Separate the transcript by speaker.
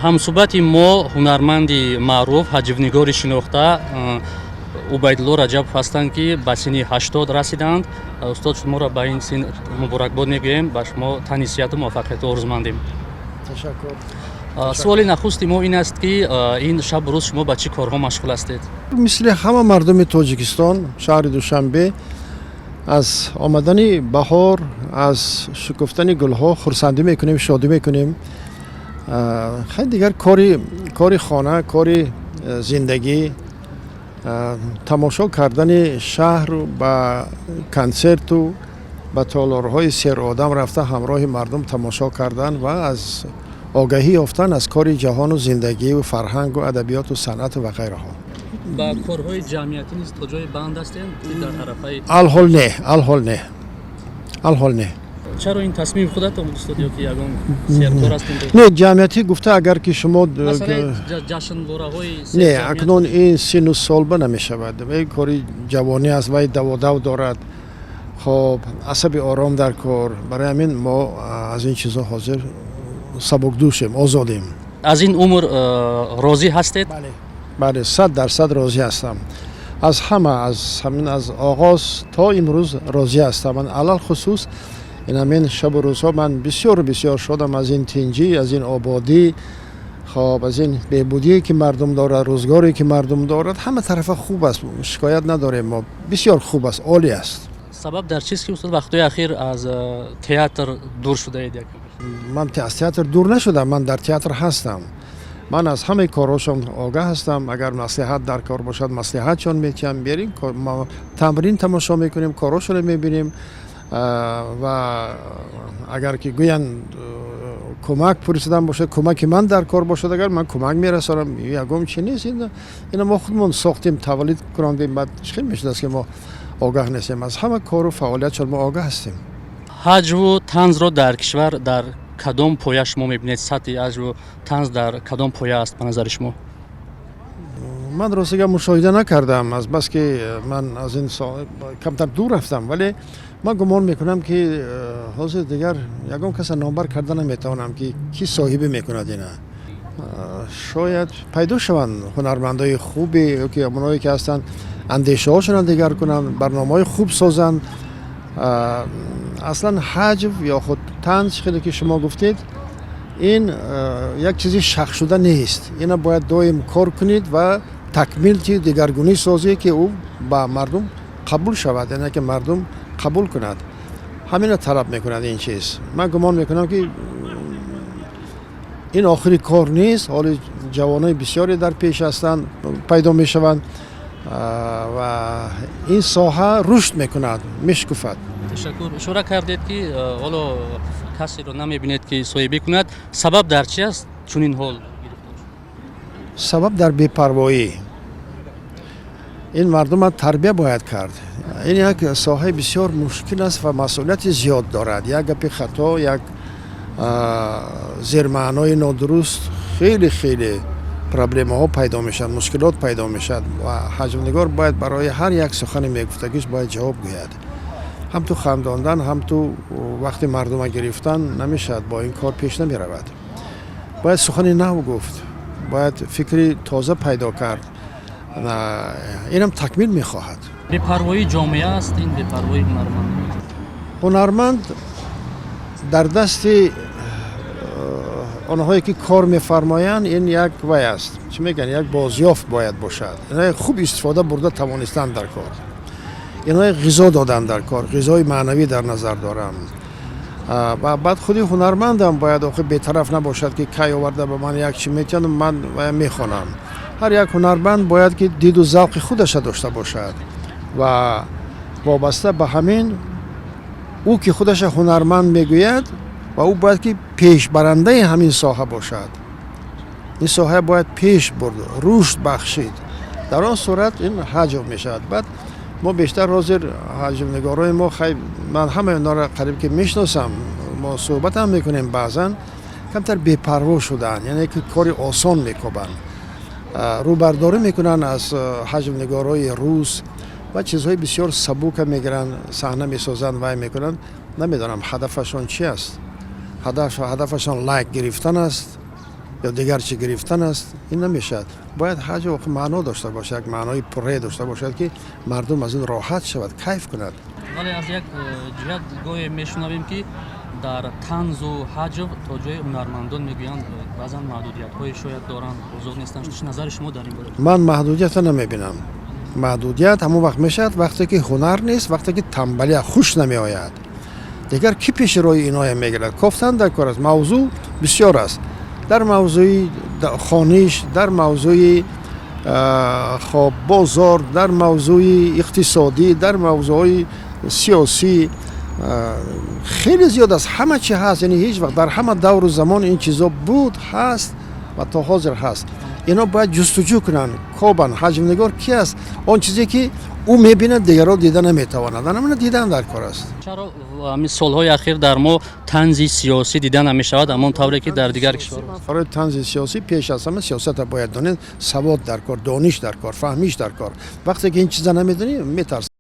Speaker 1: Ҳамсӯҳбати мо ҳунарманди маъруф, ҳаҷвнигори шинохта Убайдулло Раҷабов ҳастанд, ки ба синни 80 расиданд. Устод, шуморо ба ин син муборакбод мегӯем, ба шумо тани сиҳату муваффақияту орзумандем.
Speaker 2: Ташаккур.
Speaker 1: Суоли нахусти мо ин аст, ки ин шабу рӯз шумо ба чӣ корҳо машғул ҳастед?
Speaker 2: Мисли ҳама мардуми Тоҷикистон, шаҳри Душанбе аз омадани баҳор, аз шукуфтани гулҳо хурсандӣ мекунем, шодӣ мекунем. Хай, дигар кори хона, кори зиндагӣ, тамошо кардани шаҳру ба консерту ба толорҳои серодам рафта, ҳамроҳи мардум тамошо кардан ва аз огаҳӣ ёфтан аз кори ҷаҳону зиндагию фарҳангу адабиёту санъату ва ғайраҳо.
Speaker 1: Ба корҳои ҷамъиятӣ низ то ҷое банд ҳастем, ки дар арафаи
Speaker 2: Алҳол не, алҳол не, алҳол не.
Speaker 1: Чаро? Ин тасмими худатон буд, устод, ё ки ягон серкор ҳастем?
Speaker 2: Не, ҷамъиятӣ гуфта, агар ки шумо
Speaker 1: Масалаи ҷашнвораҳои
Speaker 2: Не, акнун ин сину солба намешавад. Вай кори ҷавонӣ аст, вай даводав дорад. Хоб, асаби ором дар кор. Барои ҳамин мо аз ин чизҳо ҳозир сабукдӯшем, озодем.
Speaker 1: Аз ин умр розӣ ҳастед?
Speaker 2: Бале, 100% розӣ ҳастам. Аз ҳама, аз ҳамин, аз оғоз то имрӯз розӣ ҳастам. Ман алалхусус ин ҳамин шабу рӯзҳо ман бисёру бисёр шодам аз ин тинҷӣ, аз ин ободӣ, хоб, аз ин беҳбудие, ки мардум дорад, рӯзгоре, ки мардум дорад. Ҳама тарафа хуб аст, шикоят надорем мо. Бисёр хуб аст, олӣ аст.
Speaker 1: Сабаб дар чист, ки, устод, вақтҳои ахир аз театр дур шудаед як?
Speaker 2: Ман аз театр дур нашудам, ман дар театр ҳастам. Ман аз ҳамаи корҳошон огаҳ ҳастам. Агар маслиҳат дар кор бошад, маслиҳатшон метиҳам. Берин тамрин тамошо мекунем, корҳошонро мебинем ва агар ки гӯянд, кӯмак пурсидан бошад, кӯмаки ман дар кор бошад, агар ман кӯмак мерасонам, ягон чи нест. Ина мо худмон сохтем, таваллуд кунондем. Баъд чӣ хел мешудааст, ки мо огаҳ нестем? Аз ҳама кору фаъолиятшон мо огаҳ ҳастем.
Speaker 1: Ҳаҷву танзро дар кишвар дар кадом поя шумо мебинед? Сатҳи ҳаҷву танз дар кадом поя аст, ба назари шумо?
Speaker 2: Ман ростига мушоҳида накардам, аз бас ки ман аз ин камтар дур рафтам, вале ман гумон мекунам, ки ҳозир дигар ягон каса номбар карда наметавонам, ки кӣ соҳибӣ мекунад ина. Шояд пайдо шаванд ҳунармандои хубе, ё ки оное ки ҳастанд, андешаҳошонро дигар кунанд, барномаҳои хуб созанд. Аслан ҳаҷв ё худ танз, хеле ки шумо гуфтед, ин як чизи шахшуда нест. Ина бояд доим кор кунед ва такмил ки дигаргунӣ созӣ, ки ӯ ба мардум қабул шавад, яъне ки мардум қабул кунад. Ҳамина талаб мекунад ин чиз. Ман гумон мекунам, ки ин охири кор нест. Ҳоли ҷавонои бисёре дар пеш ҳастанд, пайдо мешаванд ва ин соҳа рушд мекунад, мешукуфад.
Speaker 1: Ташаккур. Ишора кардед, ки ҳоло касеро намебинед, ки соҳибӣ кунад. Сабаб дар чи аст чунин ҳол?
Speaker 2: Сабаб дар бепарвоӣ. Ин мардума тарбия бояд кард. Ин як соҳаи бисёр мушкил аст ва масъулияти зиёд дорад. Як гапи хато, як зермаънои нодуруст, хеле хеле проблемаҳо пайдо мешавад, мушкилот пайдо мешавад. Ва ҳаҷвнигор бояд барои ҳар як сухани мегуфтагиш бояд ҷавоб гӯяд. Ҳам ту хандондан, ҳам ту вақти мардума гирифтан намешавад, бо ин кор пеш намеравад. Бояд сухани нав гуфт, бояд фикри тоза пайдо кард. Инам такмил мехоҳад.
Speaker 1: Бепарвоии ҷомеа аст ин, бепарвоии ҳунарманд?
Speaker 2: Ҳунарманд дар дасти онҳое, ки кор мефармоянд, ин як вай аст, чӣ мегӯянд, як бозёфт бояд бошад. Иное хуб истифода бурда тавонистанд дар кор, иное ғизо додан дар кор, ғизои маънавӣ дар назар дорам. Ва баъд худи ҳунармандам бояд охир бетараф набошад, ки кай оварда ба ман як чӣ метиҳанд, ман вая мехонам. Ҳар як ҳунарманд бояд ки диду завқи худаша дошта бошад ва вобаста ба ҳамин ӯ, ки худаша ҳунарманд мегӯяд, ва ӯ бояд ки пешбарандаи ҳамин соҳа бошад. Ин соҳа бояд пеш бурд, рушд бахшид. Дар он сурат ин ҳаҷв мешавад. Баъд мо бештар ҳозир ҳаҷвнигорои мо, хай, ман ҳамаи онҳоро қариб ки мешиносам, мо суҳбатам мекунем баъзан, камтар бепарво шудаанд, яъне ки кори осон мекобанд, рӯбардорӣ мекунанд аз ҳаҷвнигорои рус ва чизҳои бисёр сабука мегиранд, саҳна месозанд, вай мекунанд. Намедонам, ҳадафашон чи аст. Ҳадафашон лайк гирифтан аст. Ё дигар чӣ гирифтан аст, ин намешавад. Бояд ҳаҷв воқеъ маъно дошта бошад, як маънои пуррае дошта бошад, ки мардум аз ин роҳат шавад, кайф кунад.
Speaker 1: Вале аз як ҷиҳат гоҳе мешунавем, ки дар танзу ҳаҷв то ҷои ҳунармандон мегӯянд, баъзан маҳдудиятҳое шояд доранд, озод нестанд. Чӣ назари шумо дар ин бора?
Speaker 2: Ман маҳдудиятро намебинам. Маҳдудият ҳамон вақт мешавад, вақте ки ҳунар нест, вақте ки тамбалия хуш намеояд. Дигар кӣ пеши роҳи иноя мегирад? Кофтан дар кор аст. Мавзӯъ бисёр аст, дар мавзӯи хониш, дар мавзӯи хоб, бозор, дар мавзӯи иқтисодӣ, дар мавзӯъҳои сиёсӣ хеле зиёд аст. Ҳама чи ҳаст, яъне ҳеҷ вақт дар ҳама давру замон ин чизо буд, ҳаст ва то ҳозир ҳаст. Ино бояд ҷустуҷӯ кунанд, кобанд. Ҳаҷвнигор ки аст? Он чизе ки ӯ мебинад, дигарро дида наметавонад. Ана дидан дар кор аст.
Speaker 1: Чаро ҳамин солҳои ахир дар мо танзи сиёсӣ дида намешавад, ҳамон тавре ки дар дигар кишварҳо?
Speaker 2: Барои танзи сиёсӣ пеш аз ҳама сиёсатро бояд донед. Савод дар кор, дониш дар кор, фаҳмиш дар кор. Вақте ки ин чиза намедонӣ, метарсӣ.